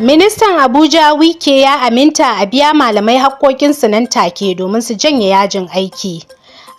Ministan Abuja Wike ya aminta a biya malamai haƙƙoƙinsu nan take domin su janye yajin aiki.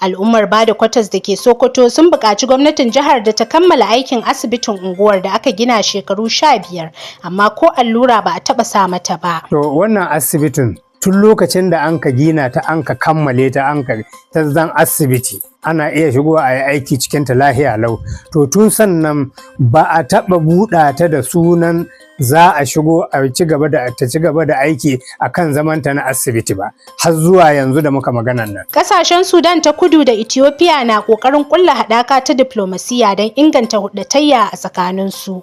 Al'ummar Bada Kwatas da ke Sokoto sun buƙaci gwamnatin jihar da ta kammala aikin asibitin unguwar da aka gina shekaru 15, amma ko allura ba a taɓa sa mata ba. To wannan asibitin tun lokacin da an ka gina ta, an ka kammale ta, an ka ta zan asibiti, ana iya shigowa a yi aiki cikin ta lahiya lau. To tun sannan ba a taɓa buɗa ta da sunan za a shigo a ci gaba da ta ci gaba da aiki a kan zamanta na asibiti ba, har zuwa yanzu da muka maganan nan. Kasashen Sudan ta Kudu da Ethiopia na ƙoƙarin ƙulla haɗaka ta diplomasiya don inganta hulɗatayya a tsakaninsu.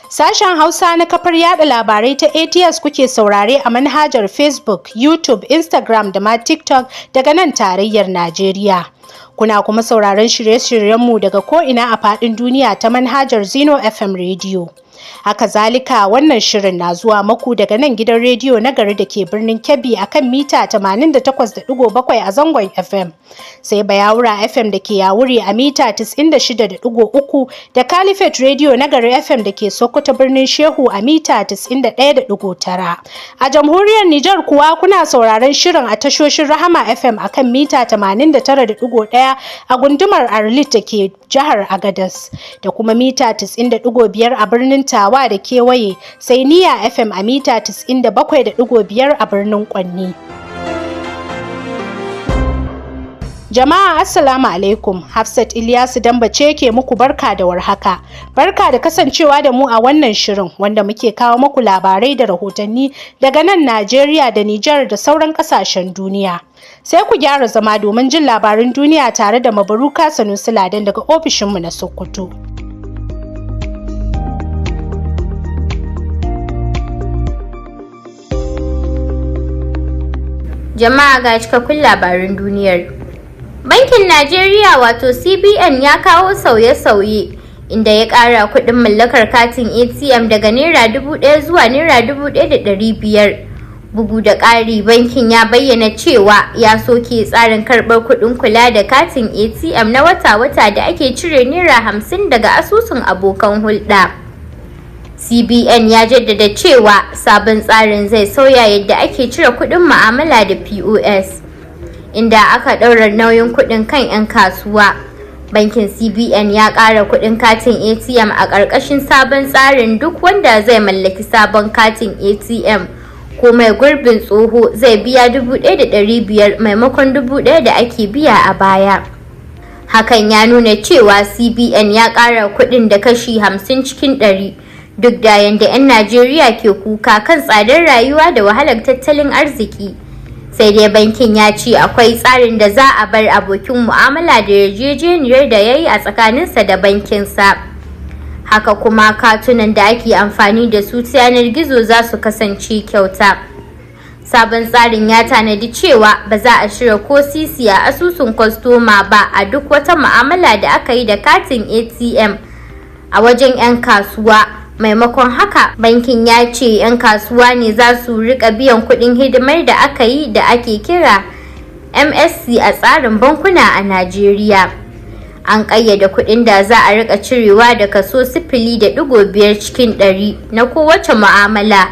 Sashen Hausa na kafar yada labarai ta ATS kuke saurare a manhajar Facebook, YouTube, Instagram da ma TikTok daga nan tarayyar Najeriya. Kuna kuma sauraron shirye-shiryenmu daga ko'ina a faɗin duniya ta manhajar Zino FM Radio. Haka zalika, wannan shirin na zuwa maku daga nan gidan rediyo na gari da ke birnin Kebbi akan mita 88.7 a zangon FM. Sai Bayawura FM da ke Yawuri a mita 96.3 da Caliphate Radio na gari FM da ke Sokoto birnin Shehu a mita 91.9. A jamhuriyar Nijar kuwa, kuna sauraron shirin a tashoshin Rahama FM akan mita 89.1 a gundumar Arlit da ke jihar Agadas da kuma mita 90.5 a birnin Tawa da kewaye, sai Niya FM a mita 97.5 a birnin Kwanni. Jama'a, Assalamu alaikum. Hafsat Ilyasu Damba ce ke muku barka da warhaka. Barka da kasancewa da mu a wannan shirin wanda muke kawo muku labarai da rahotanni daga nan Najeriya da Nijar da sauran kasashen duniya. Sai ku gyara zama domin jin labarin duniya tare da Mabaruka Sanusi Ladan daga ofishinmu na Sokoto. Jama'a, ga cikakkun labarin duniyar. Bankin Najeriya wato CBN ya kawo sauye-sauye inda ya ƙara kuɗin mallakar katin ATM daga Naira 1,000 zuwa Naira 1,500. Bugu da ƙari, bankin ya bayyana cewa ya soke tsarin karɓar kuɗin kula da katin ATM na wata-wata da ake cire Naira 50 daga asusun abokan hulɗa. CBN ya jaddada cewa sabon tsarin zai sauya yadda ake cire kuɗin mu'amala da POS, inda aka ɗaura nauyin kuɗin kan 'yan kasuwa. Bankin CBN ya ƙara kuɗin katin ATM a ƙarƙashin sabon tsarin. Duk wanda zai mallaki sabon katin ATM ko mai gurbin tsoho zai biya 1,500 maimakon 1,000 da ake biya a baya. Hakan ya nuna cewa CBN ya ƙara kuɗin da kashi 50 cikin 100, duk da yadda 'yan Najeriya ke kuka kan tsadar rayuwa da wahalar tattalin arziki. Sai dai bankin ya ce akwai tsarin da za a bar abokin mu'amala da yarjejeniyar da ya yi a tsakaninsa da bankinsa. Haka kuma, katunan da ake amfani da su ta yanar gizo za su kasance kyauta. Sabon tsarin ya tanadi cewa ba za a cire ko sisi a asusun kwastoma ba a duk wata mu'amala da aka yi da katin ATM a wajen 'yan kasuwa. Maimakon haka, bankin ya ce 'yan kasuwa ne za su rika biyan kuɗin hidimar da aka yi da ake kira MSC a tsarin bankuna a Najeriya. An ƙayyade kuɗin da za a rika cirewa da kaso 0.5% na kowace mu'amala,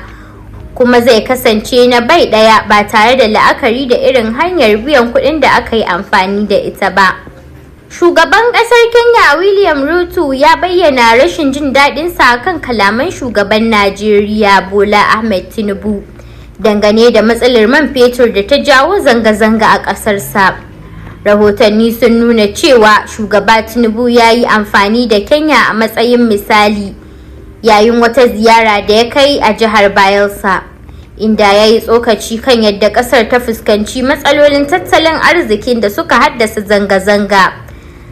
kuma zai kasance na bai ɗaya ba tare da la'akari da irin hanyar biyan kuɗin da aka yi amfani da ita ba. Shugaban ƙasar Kenya William Ruto ya bayyana rashin jin daɗinsa kan kalaman shugaban Najeriya Bola Ahmed Tinubu dangane da matsalar man fetur da ta jawo zanga-zanga a ƙasarsa. Rahotanni sun nuna cewa shugaba Tinubu ya yi amfani da Kenya a matsayin misali yayin wata ziyara da ya kai a jihar Bayelsa, inda ya yi tsokaci kan yadda ƙasar ta fuskanci matsalolin tattalin arzikin da suka haddasa zanga-zanga.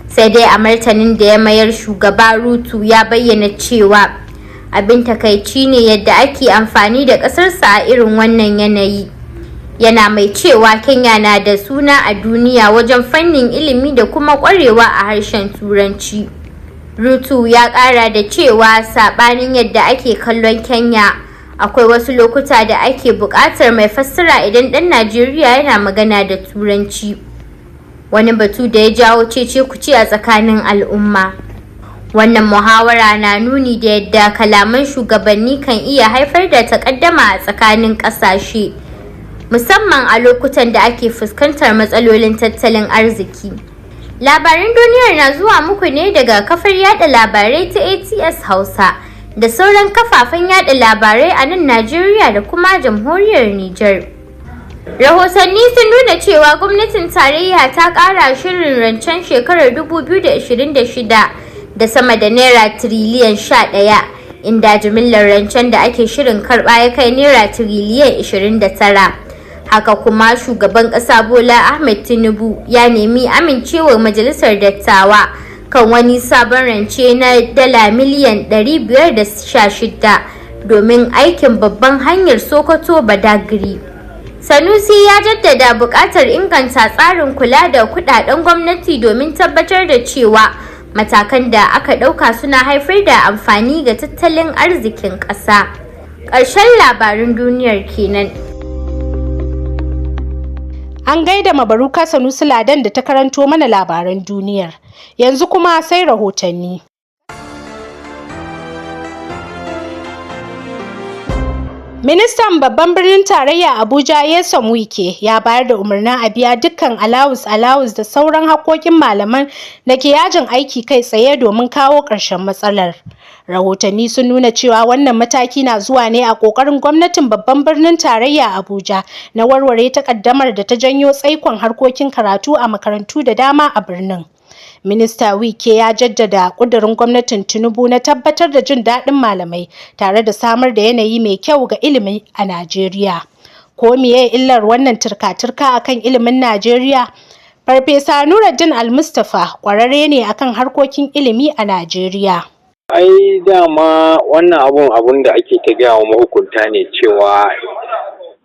Sai dai a martanin da ya mayar, shugaba Ruto ya bayyana cewa abin takaici ne yadda ake amfani da ƙasarsa a irin wannan yanayi, yana mai cewa Kenya na da suna a duniya wajen fannin ilimi da kuma ƙwarewa a harshen Turanci. Ruto ya ƙara da cewa saɓanin yadda ake kallon Kenya, akwai wasu lokuta da ake buƙatar mai fassara idan ɗan Najeriya yana magana da Turanci, wani batu da ya jawo cece kuce a tsakanin al'umma. Wannan muhawara na nuni da yadda kalaman shugabanni kan iya haifar da takaddama a tsakanin ƙasashe, musamman a lokutan da ake fuskantar matsalolin tattalin arziki. Labaran duniyar na zuwa muku ne daga kafar yada labarai ta ATS Hausa da sauran kafafen yada labarai a nan Najeriya da kuma jamhuriyar Nijar. Rahotanni sun nuna cewa gwamnatin tarayya ta ƙara shirin rancen shekarar 2026 da sama da naira tiriliyan 11, inda jimillar rancen da ake shirin karɓa ya kai naira tiriliyan 29. Haka kuma shugaban ƙasa Bola Ahmed Tinubu ya nemi amincewar majalisar dattawa kan wani sabon rance na dala miliyan 516 domin aikin babban hanyar Sokoto Badagry. Sanusi ya jaddada buƙatar inganta tsarin kula da kudaden gwamnati domin tabbatar da cewa matakan da aka ɗauka suna haifar da amfani ga tattalin arzikin ƙasa. Ƙarshen labarin duniyar kenan. An gaida Mabaruka Sanusi Ladan da ta karanto mana labaran duniyar. Yanzu kuma sai rahotanni. Ministan babban birnin tarayya Abuja Nyesom Wike ya bayar da umarnin a biya dukkan alawus-alawus da sauran hakkokin malaman da ke yajin aiki kai tsaye domin kawo ƙarshen matsalar. Rahotanni sun nuna cewa wannan mataki na zuwa ne a ƙoƙarin gwamnatin babban birnin tarayya Abuja na warware takaddamar da ta janyo tsaikon harkokin karatu a makarantu da dama a birnin. Minista Wike ya jaddada ƙudurin gwamnatin Tinubu na tabbatar da jin daɗin malamai tare da samar da yanayi mai kyau ga ilimi a Najeriya. Ko meye illar wannan turka-turka akan ilimin Najeriya? Farfesa Nuruddin Almustapha ƙwararre ne akan harkokin ilimi a Najeriya. Ai dama wannan abun da ake ta gaya wa mahukunta ne cewa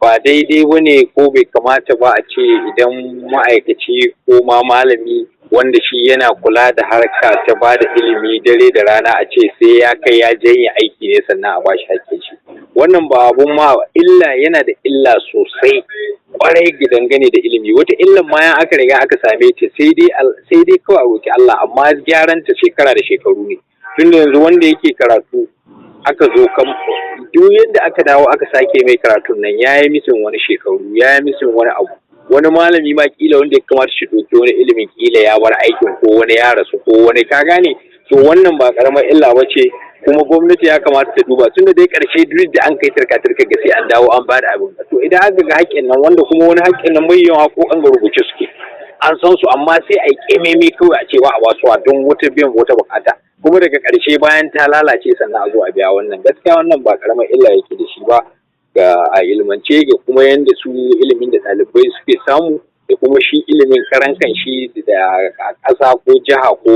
ba daidai ba ne ko bai kamata ba a ce idan ma'aikaci ko ma malami wanda shi yana kula da harka ta ba da ilimi dare da rana a ce sai ya kai ya janye aiki ne sannan a bashi hakkin shi. Wannan ba abun ma illa, yana da illa sosai kwarai dangane da ilimi. Wata illan ma yan aka riga aka same ta sai dai kawai a roki Allah, amma gyaran ta shekara da shekaru ne. Tunda yanzu wanda yake karatu aka zo kan duk yadda aka dawo aka sake mai karatun nan, ya yi misin wani shekaru, ya yi misin wani abu. Wani malami ma kila wanda ya kamata shi ɗauki wani ilimin kila ya bar aikin, ko wani ya rasu, ko wani ka gane. To wannan ba karamar illa ba ce, kuma gwamnati ya kamata ta duba, tunda dai ƙarshe duk da an kai turka turka ga sai an dawo an bada abin. To idan aka ga haƙƙin nan, wanda kuma wani haƙƙin nan mai yawa ko an ga rubuce suke, an san su, amma sai a yi ƙememe kawai a cewa a basuwa don wata biyan wata buƙata, kuma daga ƙarshe bayan ta lalace sannan a zo a biya. Wannan gaskiya wannan ba karamar illa yake da shi ba ga a ilimance, ga kuma yanda su ilimin da ɗalibai suke samu, da kuma shi ilimin karan kan shi da ƙasa ko jiha ko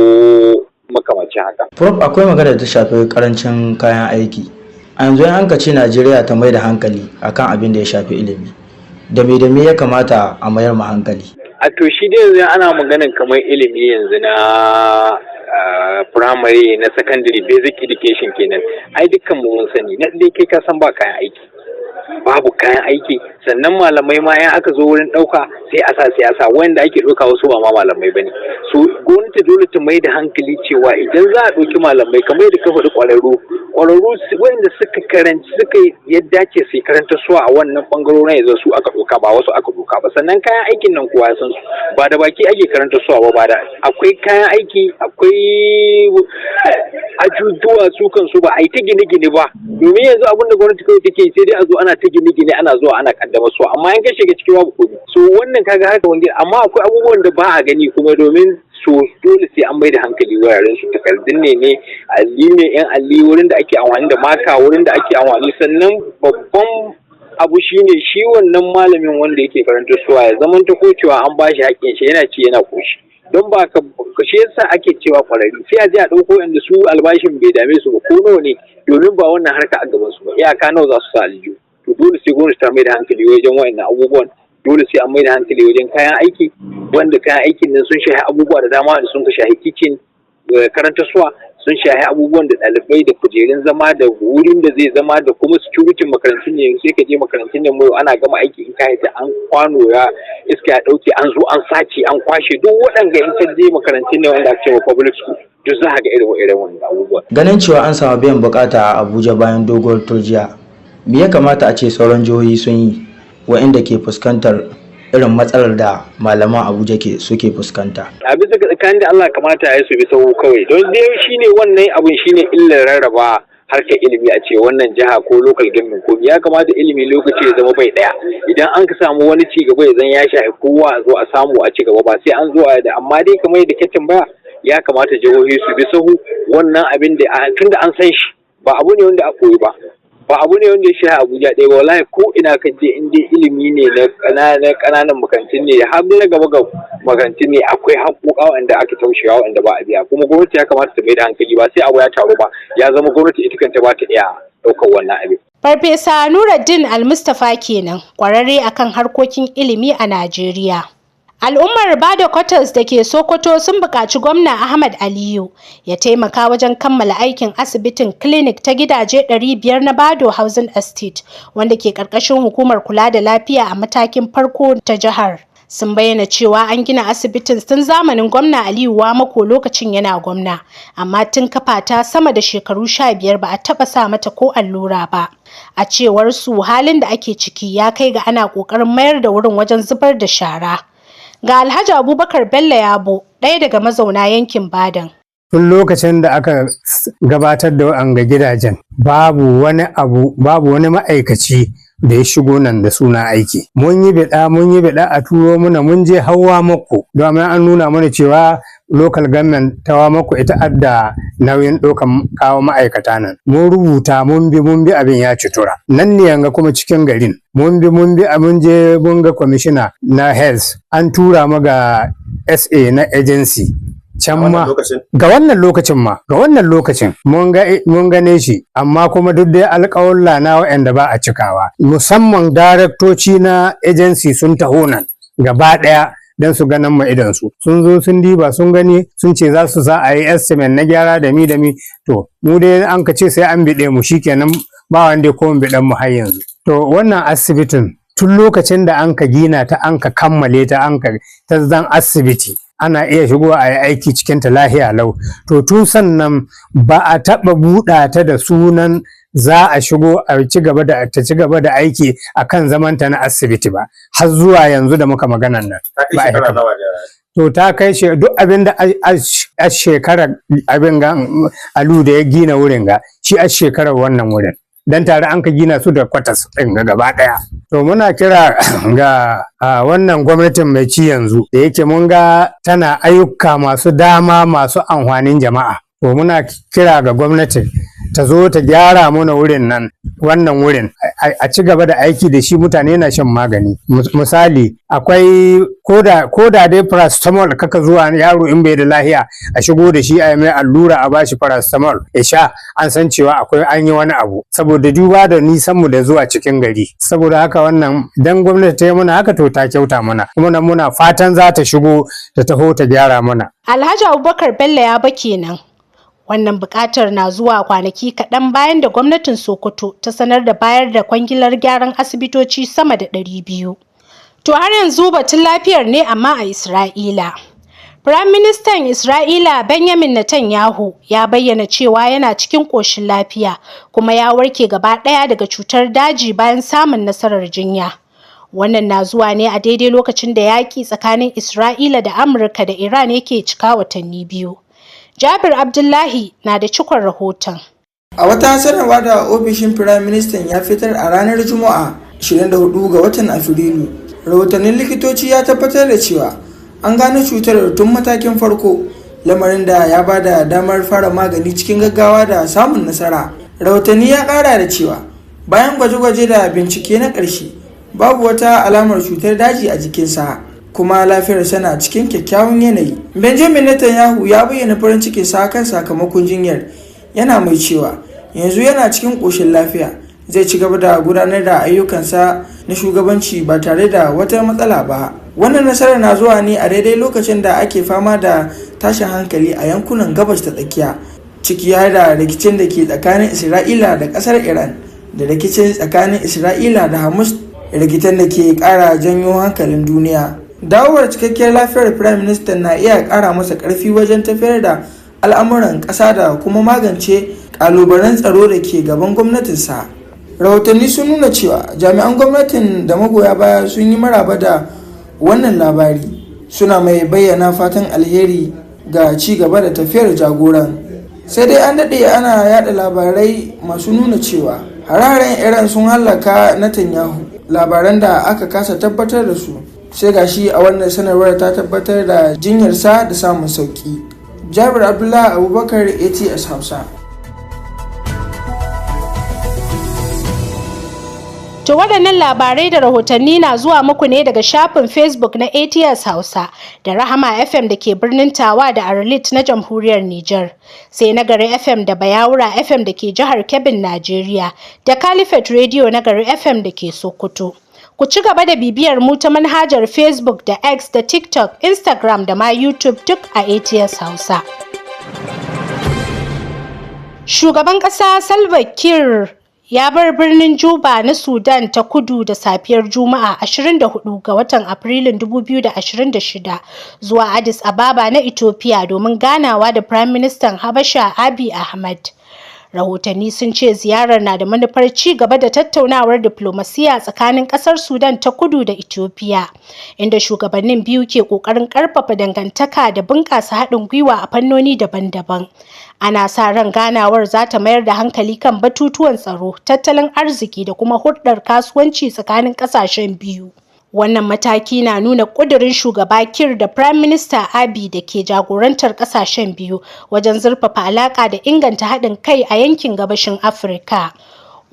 makamancin haka. Prof, akwai magana da ta shafi karancin kayan aiki. A yanzu an ka ce Najeriya ta mai da hankali akan abin da ya shafi ilimi. Da me ya kamata a mayar ma hankali? A to shi dai yanzu ana maganin kamar ilimi yanzu na primary na secondary, basic education kenan. Ai dukkan mu mun sani, na dai kai ka san ba kayan aiki, babu kayan aiki. Sannan malamai ma yan aka zo wurin ɗauka sai a sa siyasa, wanda ake ɗauka wasu ba ma malamai bane. So gwamnati dole ta mai da hankali cewa idan za a ɗauki malamai, kamar yadda ka faɗi, ƙwararru ƙwararru wanda suka karanci, suka yadda ce su karanta su a wannan ɓangarorin, yanzu su aka ɗauka ba wasu aka ɗauka ba. Sannan kayan aikin nan kowa ya san su, ba da baki ake karanta su ba, ba da akwai kayan aiki, akwai ajujuwa su kansu, ba a yi ta gine-gine ba. Domin yanzu abin da gwamnati kawai take sai dai a zo ana ta gine-gine, ana zuwa ana kaddama su, amma in ka shiga ciki babu komai. So wannan kaga haka wani, amma akwai abubuwan da ba a gani kuma, domin so dole sai an mai da hankali wuraren su takardun ne alli ne yan alli, wurin da ake amfani da maka, wurin da ake amfani. Sannan babban abu shine shi wannan malamin wanda yake karanta suwa ya zamanta ko cewa an bashi haƙƙin shi, yana ci yana koshi, don ba ka shi yasa ake cewa kwararri sai a je a ɗauko inda su albashin bai dame su ba ko nawa ne, domin ba wannan harka a gaban su ba, iyaka nawa za su sa aljihu. To dole sai gwamnati ta mai da hankali wajen wa'annan abubuwan, dole sai an mai da hankali wajen kayan aiki, wanda kayan aikin nan sun shahi abubuwa da dama da sun ka shahi kitchen karanta suwa, Sun shahi abubuwan da ɗalibai da kujerun zama da wurin da zai zama da kuma security makarantun ne. Sai ka je makarantun ne mu ana gama aiki, in ka ta an kwano ya iska ya ɗauke, an zo an sace, an kwashe. Duk waɗanda in ka je makarantun ne wanda ake cewa public school, duk za ka ga irin wannan abubuwan. Ganin cewa an samu biyan bukata a Abuja bayan doguwar turjiya, me ya kamata a ce sauran jihohi sun yi wa'inda ke fuskantar irin matsalar da malaman Abuja ke suke fuskanta? A bisa ga tsakanin da Allah, kamata ya su bi sahu kawai, don dai shine wannan abun shine illar rarraba harkar ilimi, a ce wannan jiha ko local government ko ya kamata ilimi lokaci ya zama bai daya. Idan an ka samu wani ci gaba, ya zan ya shafi kowa, a zo a samu a ci gaba, ba sai an zo a da. Amma dai kamar yadda ka tambaya, ya kamata jihohi su bi sahu. Wannan abin da tunda an san shi, ba abu ne wanda a koyi ba, ba abu ne wanda ya shafi Abuja ɗaya ba. Wallahi ko ina ka je, in dai ilimi ne na ƙananan ƙananan makarantun ne har na gaba ga makarantun ne, akwai haƙoƙa wanda aka taushewa wanda ba a biya. Kuma gwamnati ya kamata ta mai da hankali, ba sai abu ya taru ba, ya zama gwamnati ita kanta ba ta iya ɗaukar wannan abin. Farfesa Nuruddin Almustapha kenan, ƙwararre akan harkokin ilimi a Najeriya. Al'ummar Bada Quarters da ke Sokoto sun buƙaci Gwamna Ahmad Aliyu ya taimaka wajen kammala aikin asibitin clinic ta gidaje 500 na Bado Housing Estate, wanda ke ƙarƙashin hukumar kula da lafiya a matakin farko ta jihar. Sun bayyana cewa an gina asibitin tun zamanin Gwamna Aliyu Wamako lokacin yana gwamna, amma tun kafa ta sama da shekaru 15 ba a taɓa sa mata ko allura ba. A cewar su, halin da ake ciki ya kai ga ana ƙoƙarin mayar da wurin wajen zubar da shara. Ga Alhaji Abubakar Bello Yabo, ɗaya daga mazauna yankin Badan. Tun lokacin da aka gabatar da wa'anga gidajen, babu wani abu, babu wani ma'aikaci da ya shigo nan da suna aiki. Mun yi biɗa, mun yi biɗa a turo muna. Mun je har Wamako, domin an nuna mana cewa local government ta Wamako ita adda nauyin ɗaukan kawo ma'aikata nan. Mun rubuta, mun bi, mun bi, abin ya ci tura. Nan ne yanga kuma cikin garin. Mun bi, mun bi, mun je mun ga kwamishina na health, an tura mu ga SA na agency. Can ma ga wannan lokacin ma, ga wannan lokacin mun gane shi, amma kuma duk dai alƙawulla na waɗanda ba a cikawa. Musamman daraktoci na agency sun taho nan gaba ɗaya don su ganin ma idonsu. Sun zo sun diba, sun gani, sun ce za su sa a yi estimate na gyara da mi da mi. To mu dai an ka ce sai an biɗe mu, shikenan, ba wanda ya koma biɗan mu har yanzu. To wannan asibitin, tun lokacin da an ka gina ta, an ka kammale ta, an ka ta zan asibiti, ana iya shigowa a yi aiki cikin ta lahiya lau, to tun sannan ba a taɓa buɗa ta da sunan za a shigo a ci gaba da ta ci gaba da aiki akan zamanta na asibiti ba, har zuwa yanzu da muka maganan nan. Ta kai shekara nawa da? To ta kai shi duk abin da a shekarar abin ga Alu da ya gina wurin ga shi, a shekarar wannan wurin, dan tare an ka gina su da kwatas ɗin ga gaba ɗaya. To muna kira ga wannan gwamnatin mai ci yanzu, da yake mun ga tana ayyuka masu dama masu amfanin jama'a. To muna kira ga gwamnati ta zo ta gyara mana wurin nan, wannan wurin a ci gaba da aiki da shi, mutane na shan magani. Misali, akwai koda dai paracetamol kaka zuwa, yaro in bai da lahiya a shigo da shi, a yi mai allura, a bashi paracetamol ya sha, an san cewa akwai an yi wani abu, saboda duba da nisan mu da zuwa cikin gari. Saboda haka wannan dan gwamnati ta yi mana haka, to ta kyauta mana, kuma nan muna fatan za ta shigo ta taho ta gyara mana. Alhaji Abubakar Bello Yabo kenan. Wannan buƙatar na zuwa kwanaki kaɗan bayan da gwamnatin Sokoto ta sanar da bayar da kwangilar gyaran asibitoci sama da 200. To har yanzu batun lafiyar ne, amma a Isra'ila. Firaministan Isra'ila Benjamin Netanyahu ya bayyana cewa yana cikin ƙoshin lafiya kuma ya warke gaba ɗaya daga cutar daji bayan samun nasarar jinya. Wannan na zuwa ne a daidai lokacin da yaƙi tsakanin Isra'ila da Amurka da Iran yake cika watanni 2. Jabir Abdullahi na da cikon rahoton. A wata sanarwa da ofishin Firaministan ya fitar a ranar Juma'a 24 ga watan Afrilu, rahotannin likitoci ya tabbatar da cewa an gano cutar tun matakin farko, lamarin da ya ba da damar fara magani cikin gaggawa da samun nasara. Rahotanni ya kara da cewa bayan gwaje-gwaje da bincike na ƙarshe, babu wata alamar cutar daji a jikinsa, kuma lafiyarsa na cikin kyakkyawan yanayi. Benjamin Netanyahu ya bayyana farin cikinsa kan sakamakon jinyar, yana mai cewa yanzu yana cikin ƙoshin lafiya, zai ci gaba da gudanar da ayyukansa na shugabanci ba tare da wata matsala ba. Wannan nasarar na zuwa ne a daidai lokacin da ake fama da tashin hankali a yankunan Gabas ta Tsakiya. Ciki har da rikicin da ke tsakanin Isra'ila da ƙasar Iran da rikicin tsakanin Isra'ila da Hamas, rikitan da ke ƙara janyo hankalin duniya. Dawowar cikakkiyar lafiyar Firayim Ministan na iya ƙara masa ƙarfi wajen tafiyar da al'amuran ƙasa da kuma magance ƙalubalen tsaro da ke gaban gwamnatinsa. Rahotanni sun nuna cewa jami'an gwamnatin da magoya baya sun yi maraba da wannan labari, suna mai bayyana fatan alheri ga ci gaba da tafiyar jagoran. Sai dai an daɗe ana yada labarai masu nuna cewa hare-haren Iran sun hallaka Netanyahu, labaran da aka kasa tabbatar da su. Sai gashi a wannan sanarwar ta tabbatar da jinyarsa da samun sauki. Jabir Abdullah Abubakar, ATS Hausa. To waɗannan labarai da rahotanni na zuwa muku ne daga shafin Facebook na ATS Hausa da Rahama FM da ke birnin Tawa da Arlit na Jamhuriyar Nijar, sai Nagari FM da Bayawura FM da ke jihar Kebbin, Najeriya, da Caliphate Radio Nagari FM da ke Sokoto. Ku ci gaba da bibiyar mu ta manhajar Facebook da X da TikTok, Instagram da ma YouTube duk a ATS Hausa. Shugaban ƙasa Salva Kiir ya bar birnin Juba na Sudan ta Kudu da safiyar Juma'a 24 ga watan Afrilun 2026 zuwa Addis Ababa na Ethiopia domin ganawa da Prime Minister Habasha Abiy Ahmed. Rahotanni sun ce ziyarar na da manufar ci gaba da tattaunawar diflomasiyya tsakanin kasar Sudan ta Kudu da Ethiopia, inda shugabannin biyu ke kokarin karfafa dangantaka da bunƙasa haɗin gwiwa a fannoni daban-daban. Ana sa ran ganawar za ta mayar da hankali kan batutuwan tsaro, tattalin arziki da kuma hulɗar kasuwanci tsakanin ƙasashen biyu. Wannan mataki na nuna ƙudurin Shugaba Kiir da Prime Minister Abiy da ke jagorantar ƙasashen biyu wajen zurfafa alaƙa da inganta haɗin kai a yankin gabashin Afirka.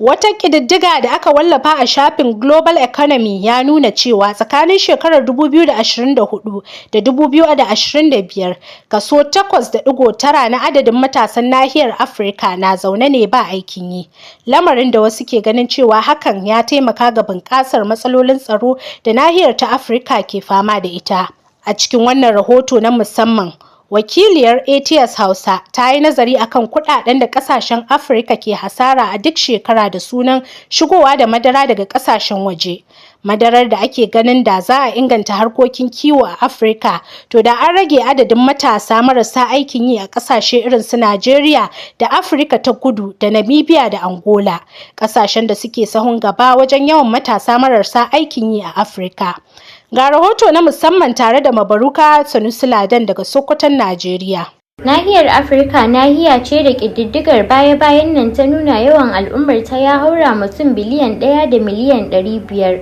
Wata ƙididdiga da aka wallafa a shafin Global Economy ya nuna cewa tsakanin shekarar 2024 da 2025, kaso 8.9 na adadin matasan nahiyar Afirka na zaune ne ba aikin yi. Lamarin da wasu ke ganin cewa hakan ya taimaka ga bunƙasar matsalolin tsaro da nahiyar ta Afirka ke fama da ita. A cikin wannan rahoto na musamman, wakiliyar ATS Hausa ta yi nazari akan kudaden da kasashen Afirka ke hasara a duk shekara da sunan shigowa da madara daga kasashen waje. Madarar da ake ganin da za a inganta harkokin kiwo a Afirka, to da an rage adadin matasa marasa aikin yi a kasashe irin su Najeriya da Afirka ta Kudu da Namibia da Angola, kasashen da suke sahun gaba wajen yawan matasa marasa aikin yi a Afirka. Ga rahoto na musamman tare da Mabaruka Sanusi Ladan daga Sokoton Najeriya. Nahiyar Afirka nahiya ce da ƙididdigar baya-bayan nan ta nuna yawan al'ummar ta ya haura mutum biliyan 1.5 biliyan,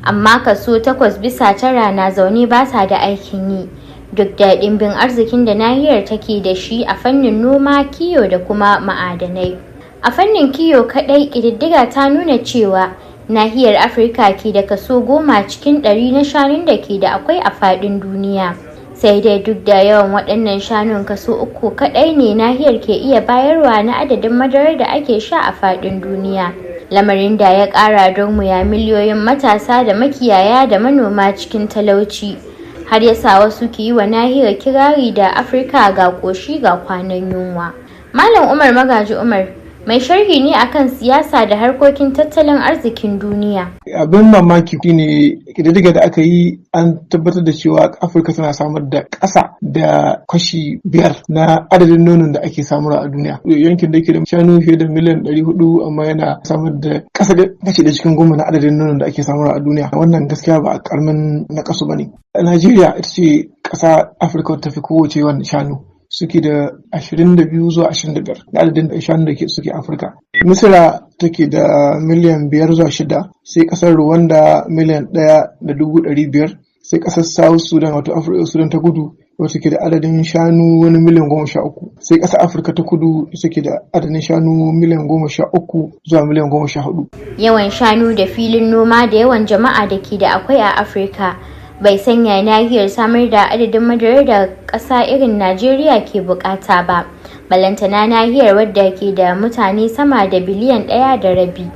amma kaso 8 bisa 9 na zaune ba sa da aikin yi. Duk da ɗimbin arzikin da nahiyar take da shi a fannin noma, kiwo da kuma ma'adanai. A fannin kiwo kaɗai, ƙididdiga ta nuna cewa nahiyar Afirka ke da kaso 10 cikin 100 na shanun da ke da akwai a faɗin duniya. Sai dai duk da yawan waɗannan shanun, kaso 3 kaɗai ne nahiyar ke iya bayarwa na adadin madarar da ake sha a faɗin duniya. Lamarin da ya ƙara durmuya miliyoyin matasa da makiyaya da manoma cikin talauci, har ya sa wasu ke yi wa nahiyar kirari da "Afirka ga ƙoshi ga kwanan yunwa". Malam Umar Magaji Umar mai sharhi ne akan siyasa da harkokin tattalin arzikin duniya. Abin mamaki shine ƙididdiga da aka yi, an tabbatar da cewa Afirka tana samar da ƙasa da kashi 5 na adadin nonon da ake samarwa a duniya. Yankin da yake da shanu fiye da miliyan 400, amma yana samar da ƙasa da kashi 1 cikin 10 na adadin nonon da ake samarwa a duniya. Wannan gaskiya ba a ƙaramin naƙasu ba ne. Najeriya ita ce ƙasa Afirka ta fi kowace yawan shanu, suke da 22 zuwa 25 da adadin shanu da suke Afirka. Misira take da miliyan 5 zuwa 6, sai kasar Rwanda miliyan 1.500, sai kasar South Sudan, wato Afirka Sudan ta Kudu, wacce ke da adadin shanu wani miliyan 13, sai ƙasar Afirka ta Kudu suke da adadin shanu miliyan 13 zuwa miliyan 14. Yawan shanu da filin noma da yawan jama'a da ke da akwai a Afirka bai sanya nahiyar samar da adadin madarar da ƙasa irin Najeriya ke bukata ba, balantana nahiyar wadda ke da mutane sama da biliyan 1.5.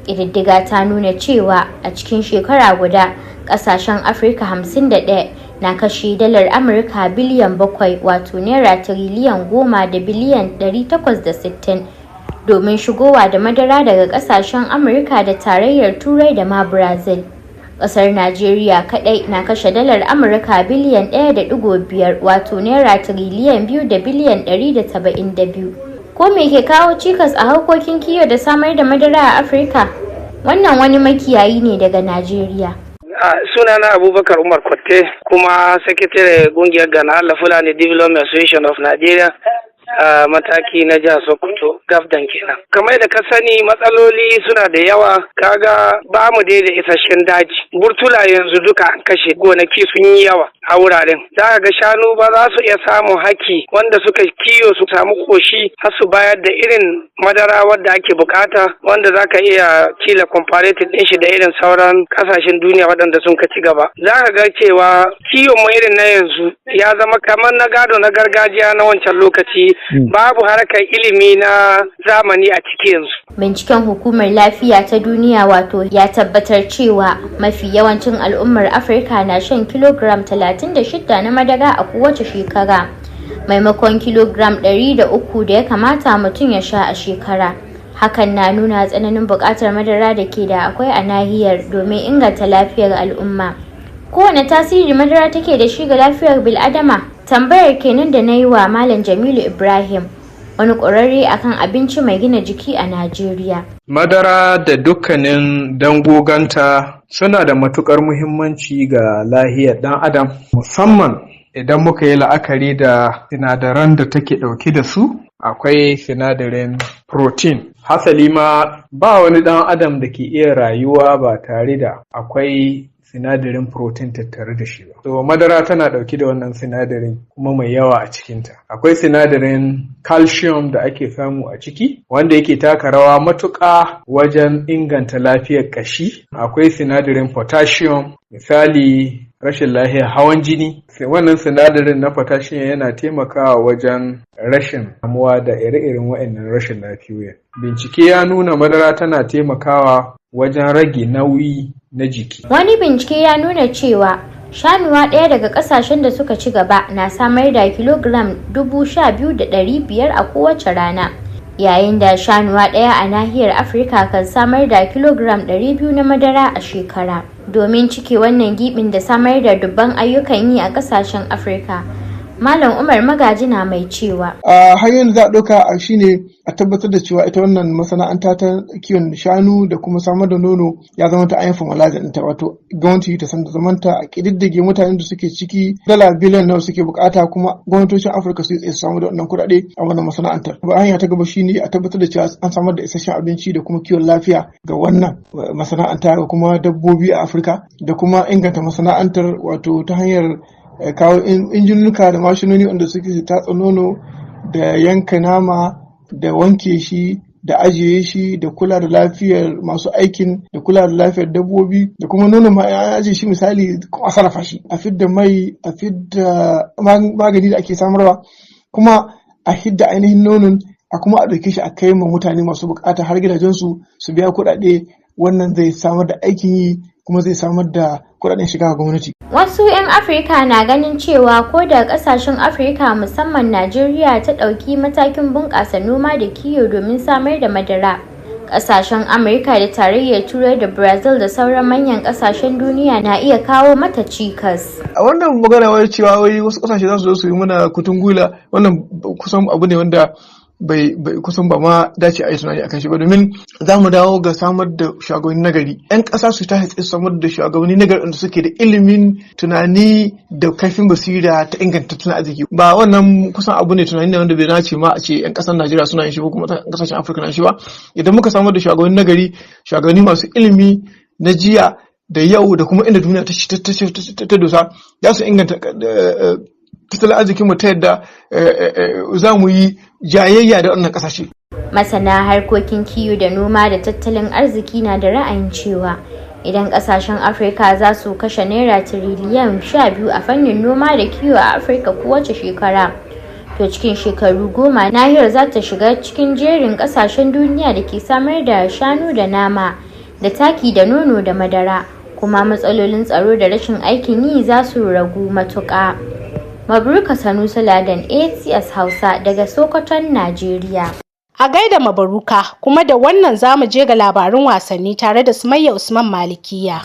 Ƙididdiga ta nuna cewa a cikin shekara guda, ƙasashen Afirka 51 na kashe dalar Amurka biliyan 7, wato naira tiriliyan 10 da biliyan 860, domin shigowa da madara daga kasashen Amurka da Tarayyar Turai da ma Brazil. Kasar Najeriya kadai na kashe dalar Amurka biliyan 1.5, wato naira tiriliyan 2 da biliyan 172. Ko me ke kawo cikas a harkokin kiwo da samar da madara a Afirka? Wannan wani makiyayi ne daga Najeriya. Sunana Abubakar Umar Kwatte, kuma sakatare kungiyar Gana Allah Fulani Development Association of Nigeria a mataki na jihar Sokoto, Gafdan kenan. Kamar da ka sani, matsaloli suna da yawa. Kaga ba mu dai da isasshen daji. Burtula yanzu duka an kashe, gonaki sun yi yawa a wuraren. Za ka ga shanu ba za su iya samun haki wanda suka kiyo su samu koshi har su bayar da irin madara wadda ake bukata, wanda za ka iya kila comparative din shi da irin sauran kasashen duniya waɗanda sun ka ci gaba. Za ka ga cewa kiwon mu irin na yanzu ya zama kamar na gado na gargajiya na wancan lokaci, babu harkar ilimi na zamani a ciki yanzu. Binciken Hukumar Lafiya ta Duniya wato ya tabbatar cewa mafi yawancin al'ummar Afirka na shan kilogram 36 na madara a kowace shekara, maimakon kilogram 103 da ya kamata mutum ya sha a shekara. Hakan na nuna tsananin buƙatar madara da ke da akwai a nahiyar domin inganta lafiyar al'umma. Kowane tasiri madara take da shi ga lafiyar bil'adama? Tambayar kenan da na yi wa Malam Jamilu Ibrahim, wani ƙwararre akan abinci mai gina jiki a Najeriya. Madara da dukkanin dangoganta suna da matuƙar muhimmanci ga lahiyar ɗan adam, musamman idan muka yi la'akari da sinadaran da take ɗauke da su, akwai sinadarin protein. Hasali ma ba wani ɗan adam da ke iya rayuwa ba tare da akwai sinadarin protein tattare da shi ba. So madara tana ɗauke da wannan sinadarin kuma mai yawa a cikinta. Akwai sinadarin calcium da ake samu a ciki wanda yake taka rawa matuƙa wajen inganta lafiyar ƙashi. Akwai sinadarin potassium, misali rashin lafiyar hawan jini. Wannan sinadarin na potassium yana taimakawa wajen rashin kamuwa da ire-iren waɗannan rashin lafiyoyin. Bincike ya nuna madara tana taimakawa wajen rage nauyi na jiki. Wani bincike ya nuna cewa shanuwa ɗaya daga ƙasashen da suka ci gaba na samar da kilogiram 12,500 a kowace rana, yayin da shanuwa ɗaya a nahiyar Afirka kan samar da kilogiram 200 na madara a shekara. Domin cike wannan gibin da samar da dubban ayyukan yi a ƙasashen Afirka, Malam Umar Magaji na mai cewa. A hanyoyin da za a ɗauka shine a tabbatar da cewa ita wannan masana'anta ta kiwon shanu da kuma samar da nono ya zama ta ainihin formalizing ɗinta, wato gwamnati ta san da zamanta, a ƙididdige mutanen da suke ciki, dala biliyan nawa suke bukata, kuma gwamnatocin Afirka su yi tsaye su samu da wannan kuɗaɗe a wannan masana'antar. Ba hanya ta gaba shine a tabbatar da cewa an samar da isasshen abinci da kuma kiwon lafiya ga wannan masana'anta da kuma dabbobi a Afirka, da kuma inganta masana'antar, wato ta hanyar kawo injinuka da mashinoni wanda suke tatsa nono da yanka nama da wanke shi da ajiye shi da kula da lafiyar masu aikin da kula da lafiyar dabbobi, da kuma nono ma ya ajiye shi, misali a sarrafa shi, a fidda mai, a fidda magani da ake samarwa, kuma a hidda ainihin nonon, a kuma a ɗauke shi a kai ma mutane masu bukata har gidajensu su biya kuɗaɗe. Wannan zai samar da aikin yi kuma zai samar da kuɗaɗen shiga ga gwamnati. Wasu 'yan Afirka na ganin cewa ko da kasashen Afirka, musamman Najeriya, ta ɗauki matakin bunƙasa noma da kiwo domin samar da madara, kasashen Amurka da Tarayyar Turai da Brazil da sauran manyan kasashen duniya na iya kawo mata cikas. A wannan magana wai cewa wai wasu kasashe za su zo su yi mana kutun gwila, wannan kusan abu ne wanda bai kusan ba ma dace a yi tunani akan shi ba, domin za mu dawo ga samar da shugabanni nagari. Yan ƙasa su tashi tsaye samar da shugabanni nagari wanda suke da ilimin tunani da kaifin basira ta inganta tattalin arziki. Ba wannan kusan abu ne, tunani ne wanda bai dace ma a ce yan ƙasar Najeriya suna yin shi ba, kuma ƙasashen Afirka na shi ba. Idan muka samar da shugabanni nagari, shugabanni masu ilimi na jiya da yau da kuma inda duniya ta dosa, za su inganta tattalin arzikinmu ta yadda za mu yi jayayya da wannan kasashe. Masana harkokin kiwo da noma da tattalin arziki na da ra'ayin cewa idan kasashen Afirka za su kashe naira tiriliyan 12 a fannin noma da kiwo a Afirka kowace shekara, to cikin shekaru 10 nahiyar za ta shiga cikin jerin kasashen duniya da ke samar da shanu da nama da taki da nono da madara. Kuma matsalolin tsaro da rashin aikin yi za su ragu matuƙa. Mabruka Sanusi Ladan, ATS Hausa daga Sokoton, Najeriya. A gaida Mabaruka, kuma da wannan za mu je ga labarun wasanni tare da Sumayya Usman Malikiya.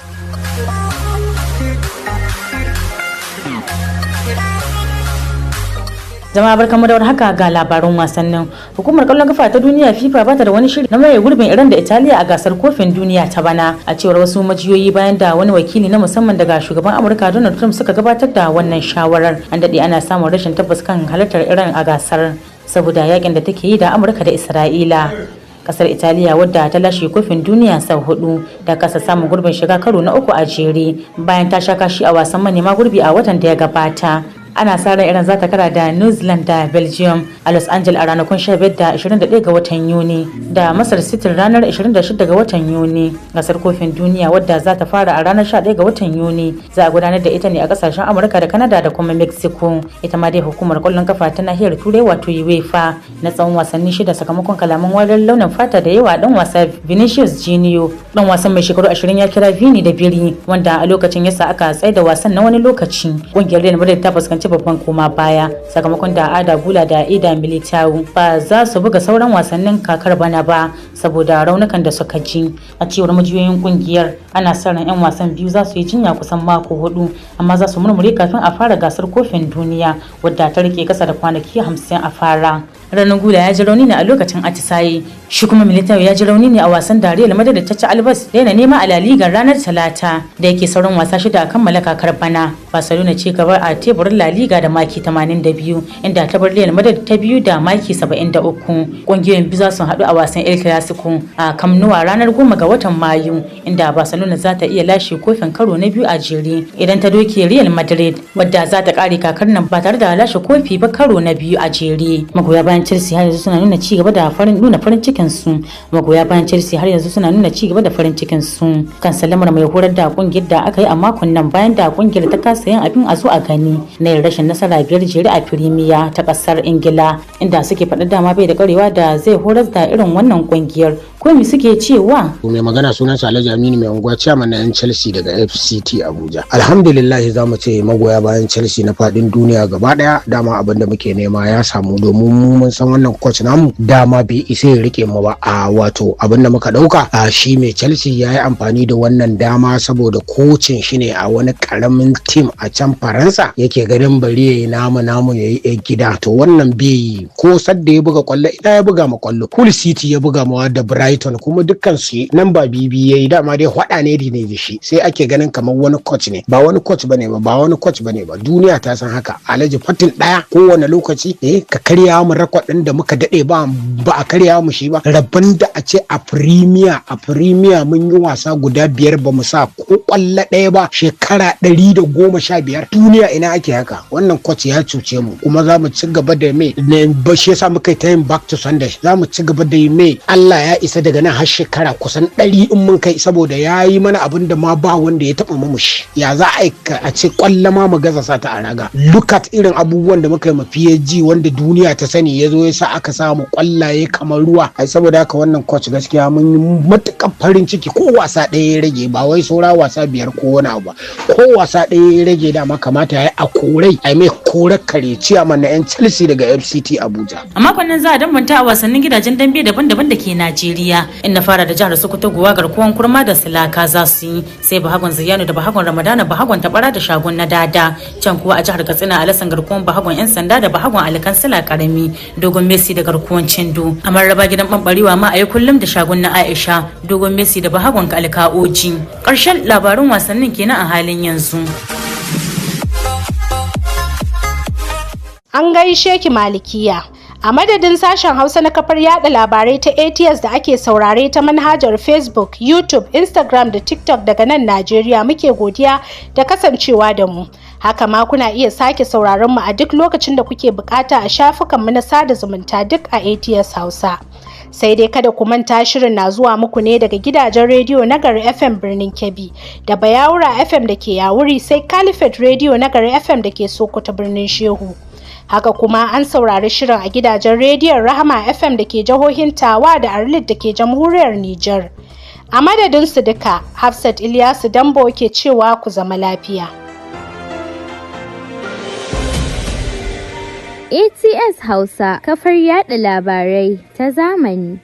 Jama'a, barkamu da haka, ga labaran wasannin. Hukumar kwallon kafa ta duniya FIFA bata da wani shiri na maye gurbin Iran da Italiya a gasar kofin duniya ta bana, a cewar wasu majiyoyi, bayan da wani wakili na musamman daga shugaban Amurka Donald Trump suka gabatar da wannan shawarar. An dade ana samun rashin tabbas kan halartar Iran a gasar saboda yakin da take yi da Amurka da Isra'ila. Kasar Italiya, wadda ta lashe kofin duniya sau hudu, ta kasa samun gurbin shiga karo na uku a jere bayan ta sha kashi a wasan manema gurbi a watan da ya gabata. Ana sa ran Iran za ta kara da New Zealand da Belgium a Los Angeles a ranakun 15 da 21 ga watan Yuni, da Masar City ranar 26 ga watan Yuni. Gasar kofin duniya, wadda za ta fara a ranar 11 ga watan Yuni, za a gudanar da ita ne a kasashen Amurka da Canada da kuma Mexico. Ita ma dai hukumar kwallon kafa ta nahiyar Turai, wato UEFA, na tsawon wasanni shida sakamakon kalaman wariyar launin fata da yawa dan wasa Vinicius Junior. Dan wasan mai shekaru 20 ya kira Vini da biri, wanda a lokacin yasa aka tsaida wasan na wani lokaci. Kungiyar Real Madrid ta fuskanci babban koma baya sakamakon da Arda Guler da Eder Militao ba za su buga sauran wasannin kakar bana ba saboda raunukan da suka ji. A cewar majiyoyin kungiyar, ana sa ran 'yan wasan biyu za su yi jinya kusan mako 4, amma za su murmure kafin a fara gasar kofin duniya, wadda ta rike kasa da kwanaki 50 a fara. Ranar Gula ya ji rauni ne a lokacin atisaye, shi kuma Militao ya ji rauni ne a wasan da Real Madrid ta ci Albas daina nema a La Liga ranar Talata. Da yake sauran wasa shida a kammala kakar bana, Barcelona ce gaba a teburin La Liga da maki 82, inda ta bar Real Madrid ta biyu da maki 73. Kungiyoyin biyu za su haɗu a wasan El Clasico a Camp Nou ranar 10 ga watan Mayu, inda Barcelona za ta iya lashe kofin karo na biyu a jere idan ta doke Real Madrid, wadda za ta kare kakar nan ba tare da lashe kofi ba karo na biyu a jere. Magoya bayan Chelsea har yanzu suna nuna ci gaba da farin nuna farin cikin su. Magoya bayan Chelsea har yanzu suna nuna ci gaba da farin cikin su kan sallamar mai horar da kungiyar da aka yi a makon nan, bayan da kungiyar ta kasa yin abin a zo a gani na yin rashin nasara biyar jere a Premier ta kasar Ingila, inda suke faɗa dama bai da karewa da zai horar da irin wannan kungiyar. Ko me suke cewa? Mai magana sunansa Alhaji Aminu Mai Unguwa, chairman na yan Chelsea daga FCT Abuja. Alhamdulillah, za mu ce magoya bayan Chelsea na fadin duniya gaba daya, dama abin da muke nema ya samu, domin mu mun san wannan coach namu dama bai isa ya rike mu ba. A wato abin da muka dauka a shi mai Chelsea ya yi amfani da wannan dama saboda kocin shi ne a wani karamin team a can Faransa, yake ganin bari ya yi namu namu ya yi gida. To wannan bai ko sadda ya buga kwallo, ina ya buga ma kwallo? Hull City ya buga mawa da Brighton, kuma dukkan su nan ba bibi yayi. Dama dai hwada ne ne da shi, sai ake ganin kamar wani coach ne. Ba wani coach bane ba, ba wani coach bane ba, duniya ta san haka. Alhaji, fatin daya kowane lokaci ka karya mu record din da muka dade ba ba a karya mu shi ba. Rabban da a ce a Premier mun yi wasa guda biyar ba mu sa ko kwallo ɗaya ba, shekara 115, duniya ina ake haka? Wannan coach ya cuce mu, kuma za mu ci gaba da mai ba shi yasa muka yi ta yin back to Sunday. Za mu ci gaba da yi mai Allah ya isa daga nan har shekara kusan 100 in mun kai, saboda ya yi mana abin da ma ba wanda ya taɓa mamu shi. Ya za a a ce kwallo ma mu gaza sa ta a raga? Look at irin abubuwan da muka yi ma PSG, wanda duniya ta sani, ya zo ya sa aka samu kwallaye kamar ruwa. Ai saboda haka wannan coach, gaskiya mun yi matuƙar farin ciki. Ko wasa ɗaya ya rage, ba wai saura wasa biyar ko wani abu ba, ko wasa ɗaya ya rage, dama kamata ya yi a korai, ai mai korar kare. Ciyaman na 'yan Chelsea daga FCT Abuja. A makon nan za a dambanta a wasannin gidajen dambe daban-daban da ke Najeriya. Inda fara da jihar Sokoto, guwa garkuwan kurma da silaka za su yi, sai bahagon Ziyanu da bahagon Ramadana, bahagon tabara da shagon na dada. Can kuwa a jihar Katsina, Alasan garkuwan bahagon yan sanda da bahagon alkansila karami, dogon Messi da garkuwan Cindo. A Mararraba gidan bambarewa ma a yi kullum da shagon na Aisha, dogon Messi da bahagon alkaoji. Karshen labarun wasannin kenan a halin yanzu. An gaishe ki, Malikiya. A madadin sashen Hausa na kafar yada labarai ta ATS da ake saurare ta manhajar Facebook, YouTube, Instagram da TikTok daga nan Najeriya, muke godiya da kasancewa da mu. Haka ma kuna iya sake sauraron mu a duk lokacin da kuke bukata a shafukanmu na sada zumunta, duk a ATS Hausa. Sai dai kada ku manta, shirin na zuwa muku ne daga gidajen rediyo na Gari FM birnin Kebbi da Bayawura FM da ke Yawuri, sai Caliphate Radio na Gari FM da ke Sokoto birnin Shehu. Haka kuma an saurari shirin a gidajen rediyon Rahama FM da ke jihohin Tawa da Arlit da ke jamhuriyar Nijar. A madadin su duka, Hafsat Ilyasu Dambo ke cewa ku zama lafiya. ATS Hausa kafar yada labarai ta zamani.